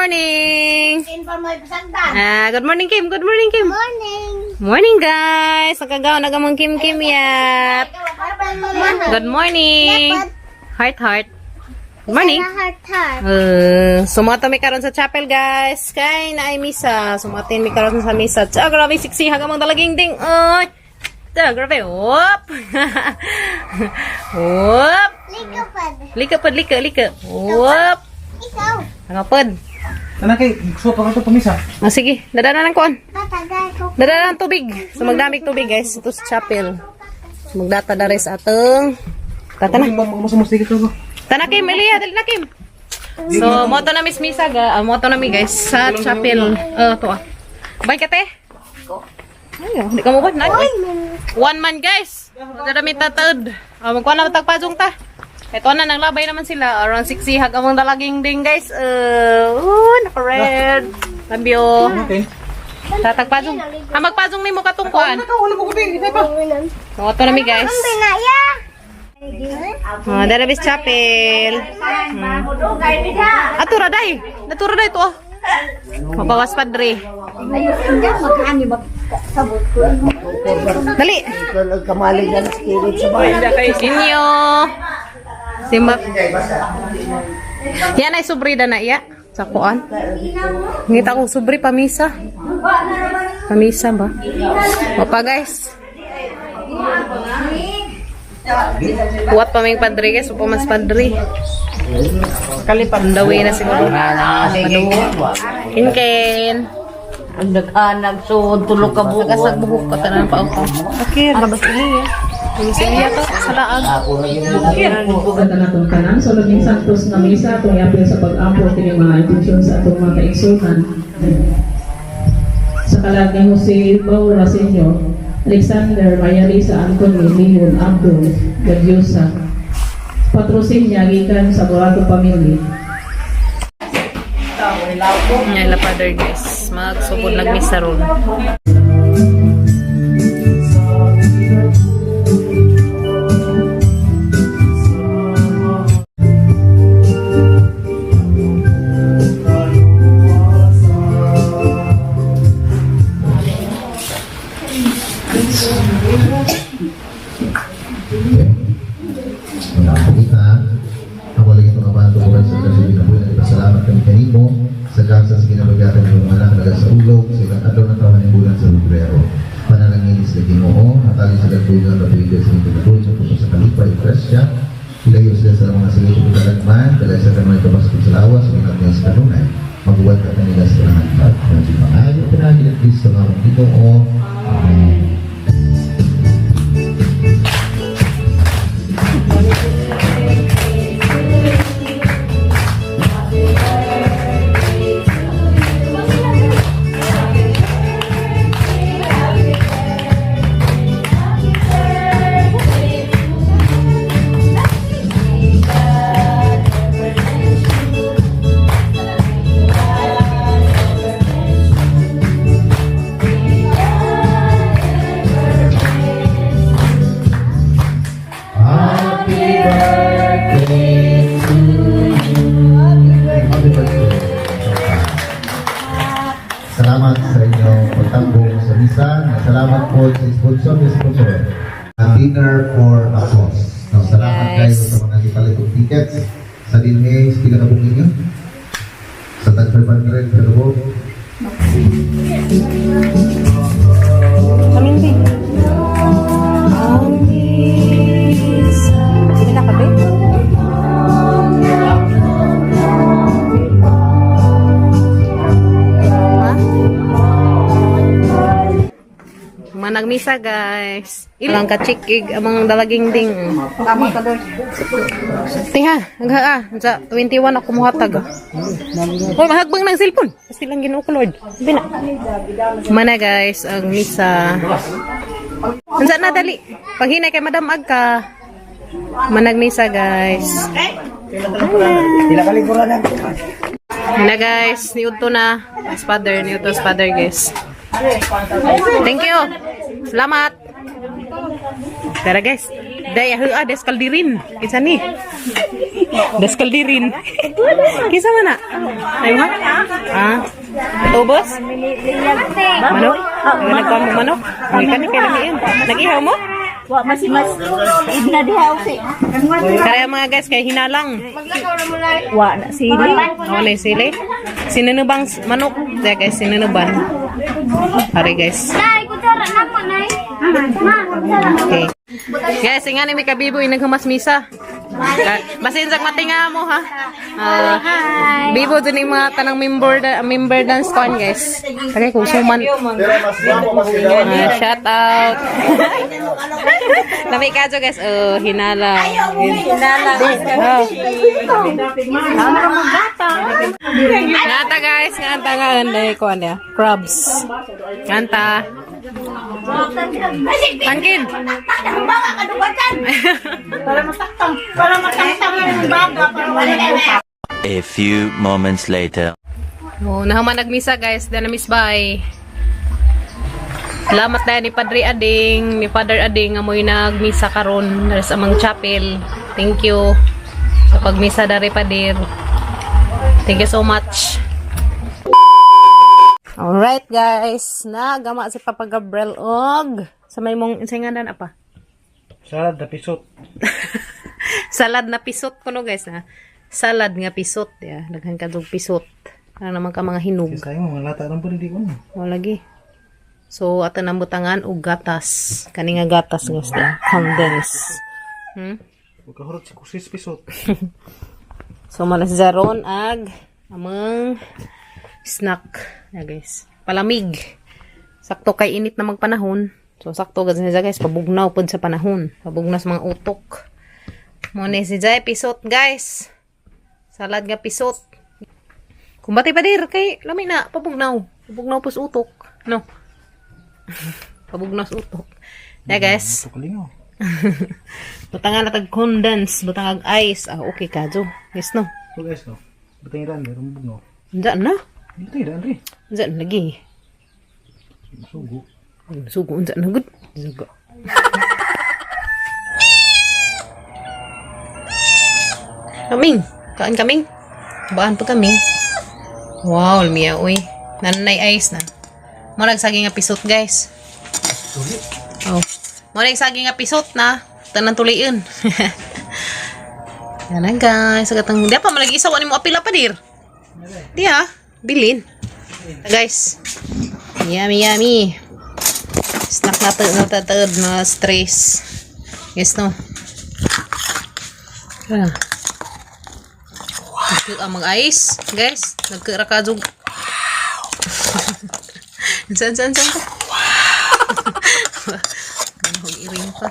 morning. Ah, good morning, Kim. Good morning, Kim. Morning. Morning, guys. Nakagaw na gamang Kim Kim yat. Good morning. Heart, heart. Good morning. Heart, heart. Sumata mi karon sa chapel, guys. Kay naay misa. Sumatin mi karon sa misa. Tiyo, grabe siksi hagamang dalaging ding. Oy. Tiyo, grabe. Whoop. Whoop. Likapad. Lika pod, lika, lika. Whoop. Ikaw. Nga pod. Anak kay, gusto pa ka ito pamisa. Ah, sige, dadana ng kuan. Tatagal ko. Dadana ng tubig. So magdamig tubig, guys. Ito sa chapel. So, magdata dare sa atong. Tata na. Mga ka ba? Tana Kim, Elia, dali na Kim. So, moto na miss misa ga, moto na mi guys sa chapel. To ah. Bye ka te. Ay, hindi ka mo ba? Na, one man, guys. Dara mi tatad. Magkuha na tagpajong ta. Ito na naglabay naman sila. Around 6 hag among dalaging ding, guys. Naka-red. Lambyo. Okay. Tatagpajong. Ah, magpajong nimo katungkuan. Ikaw, wala mo kundi. Hindi pa. Moto na mi, guys. Pinaya. Ah, dara bis chapel. Atura day. Natura day to. Oh. Mabawas padre. Dali. Inyo. Simba. Yan ay subrida na iya. Sa kuan. Ngita ko subri pamisa. Pamisa ba? Opa, guys. Kuwat pa ming padre, guys. Upo mas padre. Kalipan. Dawi na siguro. Kinken. Ang nag-anag so tulo ka buo. Nagasag buhok ko tanan pa ako. Okay. Arabas niya. Sige to sa laag. Ganda na itong tanan. So, naging santos na misa itong iapil sa pag-ampo kini mga intensyon sa atong mga kaigsunan. Sa kalag ni Jose Baura Sr., Alexander, Maria Lisa, Anthony, Leon, Abdul, Gadyosa. Patrosin niya gikan sa Borato family. Nga la father, guys. Magsugod nagmisa ron. Nakakita, ako lang itong amahan tumuran sa kasi ginabuhi na ipasalamat kami kanimo sa gasa sa ginabagatan ng mga anak naga sa ulog sa ilang adlaw ng taon ng bulan sa Pebrero. Panalangin sa Ginoo, hatagin sa dagbugan na tuwid sa kinabuhi sa puso sa kalipay, grasya, ilayo sila sa mga sige sa kalagman, dala sa kanunay kabaskog sa lawas, uminat niya sa kanunay, maguwat ka kanila sa kanang pag. Pangayo, pinagin at Kristo nga among Ginoo. Amen. Happy birthday to you. Happy birthday. Salamat sa inyong pagtambong sa misa. Salamat po sa sponsor ni sponsor. A dinner for a cause. No, salamat kayo Guys. sa mga gipalit og tickets sa dinhe, pila ka buok ninyo? Sa tag 500 pero po. Kaming din. Sige na kape. Ha? Managmisa, guys. Ilang ka-chikig amang dalaging ding. Tama ka doon. Tiha, ang ah, sa 21 ako muhatag. Hoy, mahagbang ng cellphone. Kasi lang Ginoo ko, Lord. Sabi na. Mana, guys, ang misa. Unsa na dali? Paghinay kay Madam Agka. Managmisa, guys. Na guys, niudto na. As father, niudto as father, guys. Thank you. Salamat. Tara, guys. Day ah des kaldirin. Kinsa ni? Des kaldirin. Kinsa man na? Ay ha? Ah. Tubos? Manok? Nagkuhan mo manok? Ay kani kay lami yun. Nag-ihaw mo? Wa mas mas na diha si. Kaya mga guys kay hinalang. Wa na sili. Wala yung sili. Sinanubang manok. Kaya guys, sinunuban. Pare guys. Nay, kutsara na po, Nay. Ma, kutsara. Okay. Guys, nga ni may kabibo yung naghumas misa. Basin sa matinga mo ha. Ah, bibo dun yung mga tanang member da, member dance con guys. Tagay kung suman. Ah, shout out. Lami ka guys. Oh, hinala. Hinala. Oh. Ngata guys, ngata nga anday ko ano crabs. Ngata. Pangkin. A few moments later. Oh, nahuman nagmisa guys, dana miss bye. Salamat tayo ni Padre Ading, ni Father Ading amoy nagmisa karon dara sa amang chapel. Thank you sa pagmisa dare Pader. Thank you so much. Alright guys, nagama si Papa Gabriel og sa may mong unsay ngalan apa? Salad na pisot. Salad na pisot kuno guys na. Salad nga pisot ya, daghan ka dog pisot. Ano naman ka mga hinog. Kasi mo, mga lata lang po hindi ko. No. O lagi. So ato nang butangan og gatas. Kani nga gatas guys na. Condense. Huwag ka hurot si kusis pisot. So malas zaron ag amang snack. Ya guys. Palamig. Sakto kay init na magpanahon. So sakto gud siya guys, pabugnaw pud sa panahon. Pabugnaw sa mga utok. Mo ni si Jai pisot guys. Salad nga pisot. Kumbati pa dir kay lami na pabugnaw. Pabugnaw pus utok. No. Pabugnaw sa utok. Ya guys. Ito kalingaw. Butangan na tag condense, butang ag ice. Ah, okay ka, Jo. Yes no. So guys, no. Batang ilan, meron bugno. Unsa na? Dito ilan rin. Unsa na lagi? Sugo. Sugo unsa na gud? Sugo. Kaming, kaan kaming. Baan pa kami. Wow, lumiya uy. Nanay ice na. Mo nagsagi nga pisot, guys. Oh. Mo nagsagi nga pisot na. Tanan tuliin. Yan na guys. Sagatang di pa malagi isa mo apila pa dir. Di ah, bilin. Guys. Yummy yummy. Snack na to, natatad na stress. Yes no. Ah. Nagka ang mag-ice, guys. Nagka ka jug. Saan saan saan ka? Wow. Iring pa.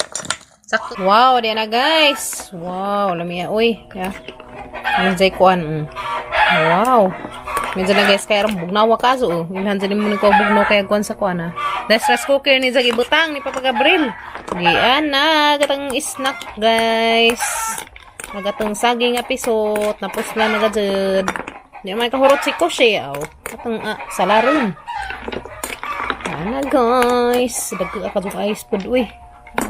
Sakto. Wow, diyan na guys. Wow, lami ya. Uy, ya. Medyo kuan. Wow. Medyo na guys kaya ram bugnawa kaso oh. Ilhan sa nimo ni ko bugnaw kaya kuan sa kuan ah. That's rice cooker ni Zagi butang ni Papa Gabriel. Diyan na gatang snack guys. Nagatong saging nga pisot napusla na gajud. Di man kahurot si Koshe aw. Katong ah, salaron. Ana guys, dagko ka dug ice pod uy.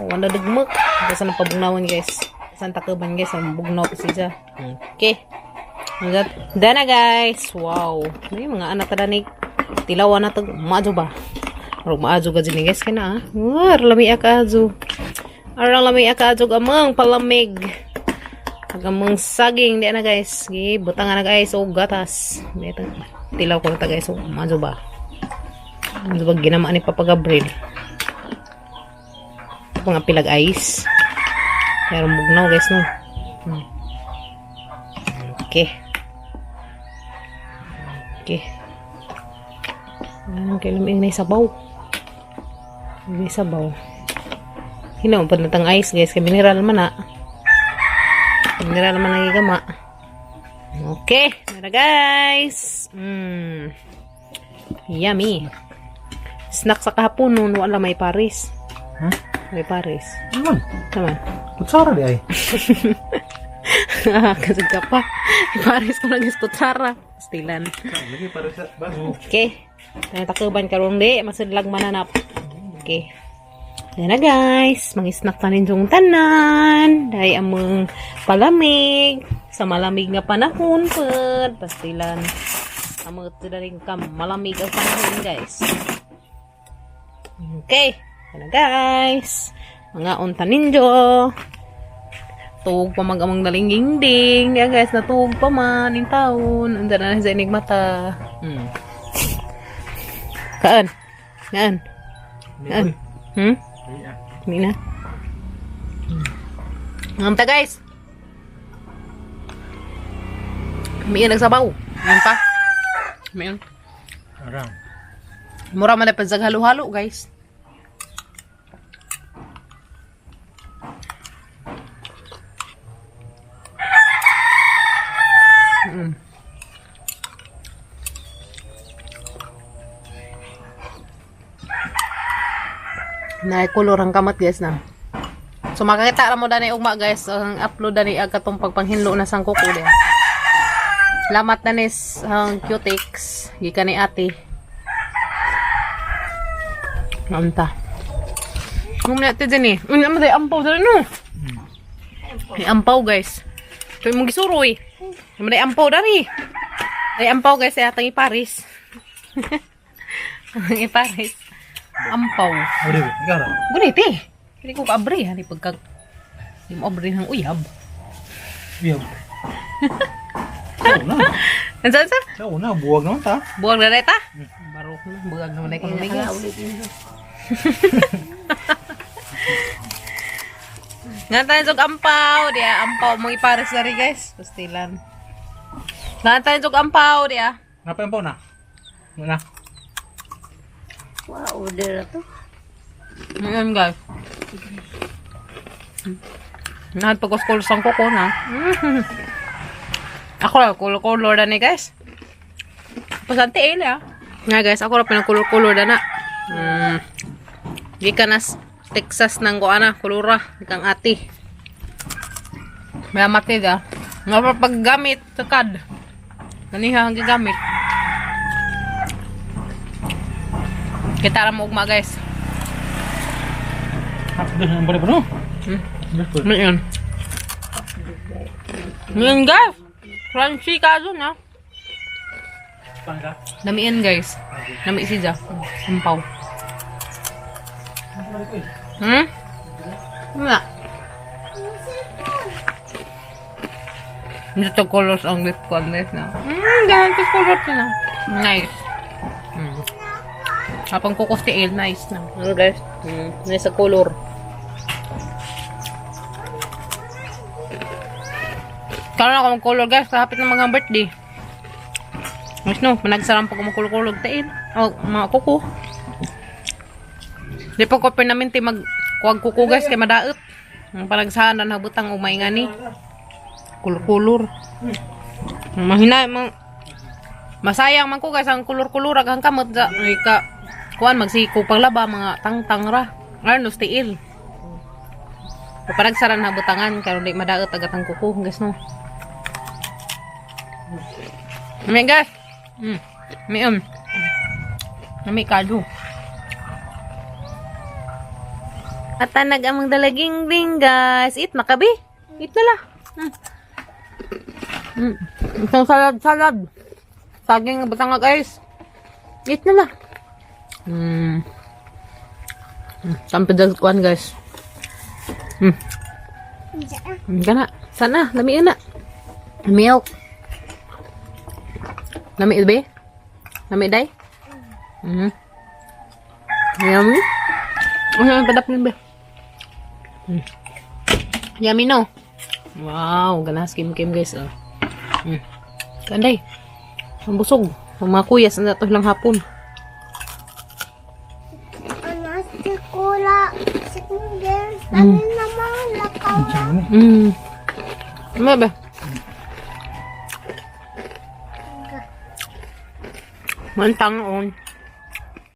Oh, wala dugmak. Basta na pabugnawan guys. Saan takuban guys, ang bugnaw ko siya. Okay. Dana guys. Wow. May mga anak tada ni tilawan na to. Maadyo ba? Arog maadyo ka dyan guys kaya na ah. War, lami ka adyo. Arang lami ka adyo amang palamig. Agamang saging di na guys. Gi butang na guys og gatas. Dito tilaw ko na ta guys. Oh, maadyo ba? Maadyo ba ginama ni Papa Gabriel? Mga pilag ice. Pero bugnaw guys no. Okay. Okay. Anong kailan may sabaw? May sabaw. Hinaw pa natang ice guys kay mineral man na. Mineral man ang gigama. Okay, tara guys. Yummy. Snack sa kahapon noon wala may paris. Ha? May paris. Naman. Naman. Kutsara di ay. Kasag ka pa. Paris ko lang kutsara. Stilan. Lagi para sa baso. Okay. Tayo takuban karong di. Masidlag mananap. Okay. Yan na guys, mga snack ta ninyong tanan. Dahil among palamig. Sa malamig nga panahon pud. Pastilan. Amot sila rin ka malamig ang panahon guys. Okay. Yan na guys. Mga unta ninyo. Tuog pa mag amang dalingding. Yan guys, natuog pa man in taon. Unda na sa inig mata. Kaan? Kaan? Kaan? Hindi na. Ngamta guys. May nagsabaw. Yan pa. May Arang. Mura man na pansag halo-halo guys. Na kulor ang kamat guys na. So makakita ra mo dani ugma guys ang upload dani ag katong pagpanghinlo na sang kuko diha. Lamat na nis ang cutix gikan ni ate. Manta. Mum na te dini. Unya mo day ampaw dali no. May ampaw guys. Ito yung gisuroy. Mo day ampaw dali. Day ampaw guys sa atang iparis. Ang iparis. Ampaw. Abre, ikaw ra. Gunit eh. Hindi ko kaabre. Hindi pagka... Hindi mo abre ng uyab. Biyab. Sao na? Nansan sa? Sao na, buwag naman ta. Buwag na reta? Barok na. Buwag naman na ekonomi guys. Nga tayo sog ampaw. Diya, ampaw. Mga ipares na rin guys. Pastilan. Nga tayo sog ampaw. Diya. Napa po na? Na. Wa order na to. Ngayon guys. Nahat pag-school sang kuko na. Ako lang, kulor-kulor na ni guys. Pasante eh ah. Nga guys, ako lang pinakulor-kulor na na. Di ka na Texas nang kuana, kulura. Ikang ati. May matid ah. Nga pa paggamit sa kad. Kaniha ang gigamit. Kita ra mo ugma guys. Doon ang balik no? Ngayon. Ngayon guys. Crunchy ka dun ah. Pangka. Lamian guys. Lami si Ja. Ampaw. Wala. Hindi to colors ang lip ko guys na. Ganyan to colors na. Nice. Kapag kukos ti Ale, nice na. Ano guys? Nice sa color. Karon ako mag-color guys, kahapit ng mga birthday. Mas no, managsaram pa ko magkulog-kulog tain. O, mga kuko. Di pa ko permanente mag kuwag kuko guys kay madaot. Ang panagsahan na nabutang umay nga ni. Kulor-kulor. Mahina mang masayang man ko guys ang kulor-kulor ang kamot sa ka kuan magsiko paglaba mga tangtang ra. Arnos tiil. Panagsaran na butangan karon di madaot agat ang kuko guys no. May guys. May May kado. At tanag among dalaging ding guys. Eat makabi. Eat na la. Isang salad salad. Saging batanga guys. Eat na la. Tampid kuan guys. Kana. Sana lami na. Milk. Lami be? Lami day? Yummy. Ano ang padap be? Yummy no? Wow, ganas kim kim guys oh. Kanday. Ang busog. Ang mga kuyas na to lang hapon. Ano, si Kula, si Kungger, ano naman, lakaw. Ano ba? Mantang on.